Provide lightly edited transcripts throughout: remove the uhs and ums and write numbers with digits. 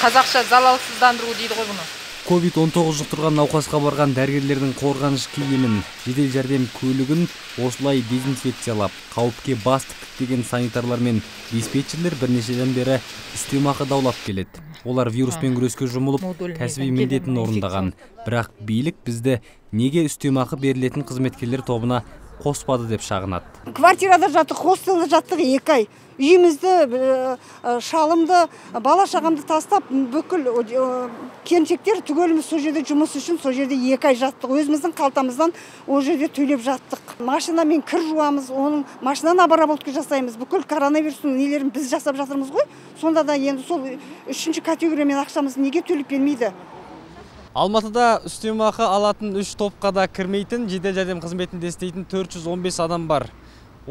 Қазақша залалсыздандыру дейді ғой бұны. Covid-19 жұқтырған науқасқа барған дәрігерлердің қорғаныш киімін, жедел жәрдем көлігін осылай дезинфекциялап, қауіпке бас тіктік деген санитарлар мен диспетчерлер бірнеше жылдан бері үстемақы даулап келеді. Олар вируспен күреске жұмылып, кәсіби міндетін орындаған. Бірақ билік бізді неге үстемақы берілетін қызметкерлер тобына қоспады деп шағынады. Квартирада жаттық, хостелда жаттық 2 ай. Үйімізді, шалымды, бала шағамды тастап, бүкіл келіншектер түгеліміз сол жерде жұмыс үшін сол жерде 2 ай жаттық. Өзіміздің қалтамыздан ол жерде төлеп жаттық. Машинамен кір жуамыз, оның машинаны обработка жасаймыз. Бүкіл коронавирустың нелерін біз жасап жатырмыз ғой. Сонда да енді сол 3-ші категориямен ақшамыз неге төлеп бермейді? Алматыда үстемақы алатын 3 топқа да кірмейтін, жедел жәрдем қызметінде істейтін 415 адам бар.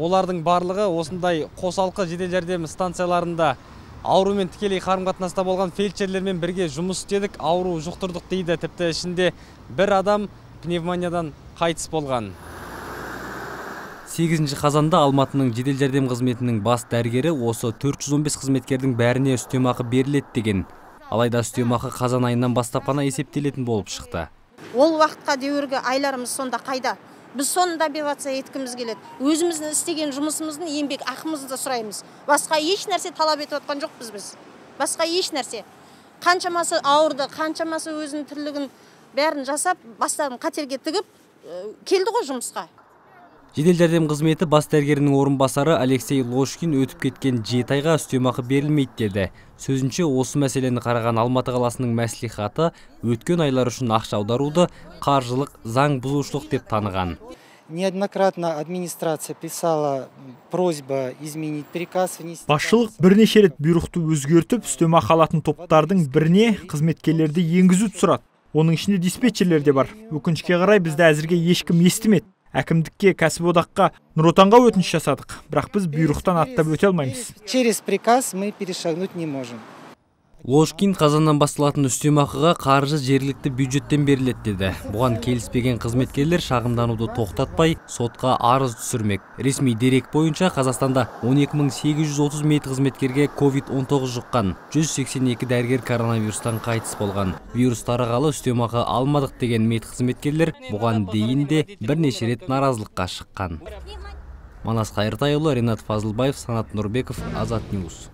Олардың барлығы осындай қосалқы жедел жәрдем станцияларында аурумен тікелей қарым-қатынаста болған фельдшерлермен бірге жұмыс істедік, ауру жұқтырдық дейді. Тіпті ішінде бір адам пневмониядан қайтыс болған. 8 қазанда Алматының жедел жәрдем қызметінің бас дәрігері осы 415 қызметкердің бәріне үстемақы беріледі деген. Алайда үстемақы қазан айынан бастап қана есептелетін болып шықты. Ол уақытқа дейінгі айларымыз сонда қайда? Біз соны добиваться еткіміз келеді. Өзіміздің істеген жұмысымыздың еңбек ақымызды сұраймыз. Басқа еш нәрсе талап етіп жатқан жоқпыз біз. Басқа еш нәрсе. Қаншамасы ауырды, қаншамасы өзінің тірлігін бәрін жасап, бастарын қатерге тігіп келді ғой жұмысқа. Жедел жәрдем қызметі бас дәрігерінің орынбасары Алексей Ложкин өтіп кеткен 7 айға үстемақы берілмейді деді. Сөзінше, осы мәселені қараған Алматы қаласының мәслихаты өткен айлар үшін ақша аударуды қаржылық заң бұзушылық деп таныған. Неоднократно администрация писала просьба изменить приказ, внести. Басшылық бірнеше рет бұйрықты өзгертіп, үстемақы алатын топтардың біріне қызметкерлерді енгізуді сұрады. Оның ішінде диспетчерлер де бар. Өкінішке қарай бізді әзірге ешкім естімеді. Әкімдікке, кәсіподаққа, Нұр Отанға өтініш жасадық, бірақ біз бұйрықтан аттап өте алмаймыз. Через приказ мы перешагнуть не можем. Ложкин қазаннан басталатын үстемақыға қаржы жергілікті бюджеттен беріледі деді. Бұған келіспеген қызметкерлер шағымдануды тоқтатпай, сотқа арыз түсірмек. Ресми дерек бойынша Қазақстанда 12830 мед қызметкерге COVID-19 жұққан, 182 дәрігер коронавирустан қайтыс болған. Вирус тарағалы үстемақы алмадық деген мед қызметкерлер бұған дейін де бірнеше рет наразылыққа шыққан. Манас Қайыртайұлы, Ренат Фазылбаев, Санат Нұрбеков, Азат Ньюс.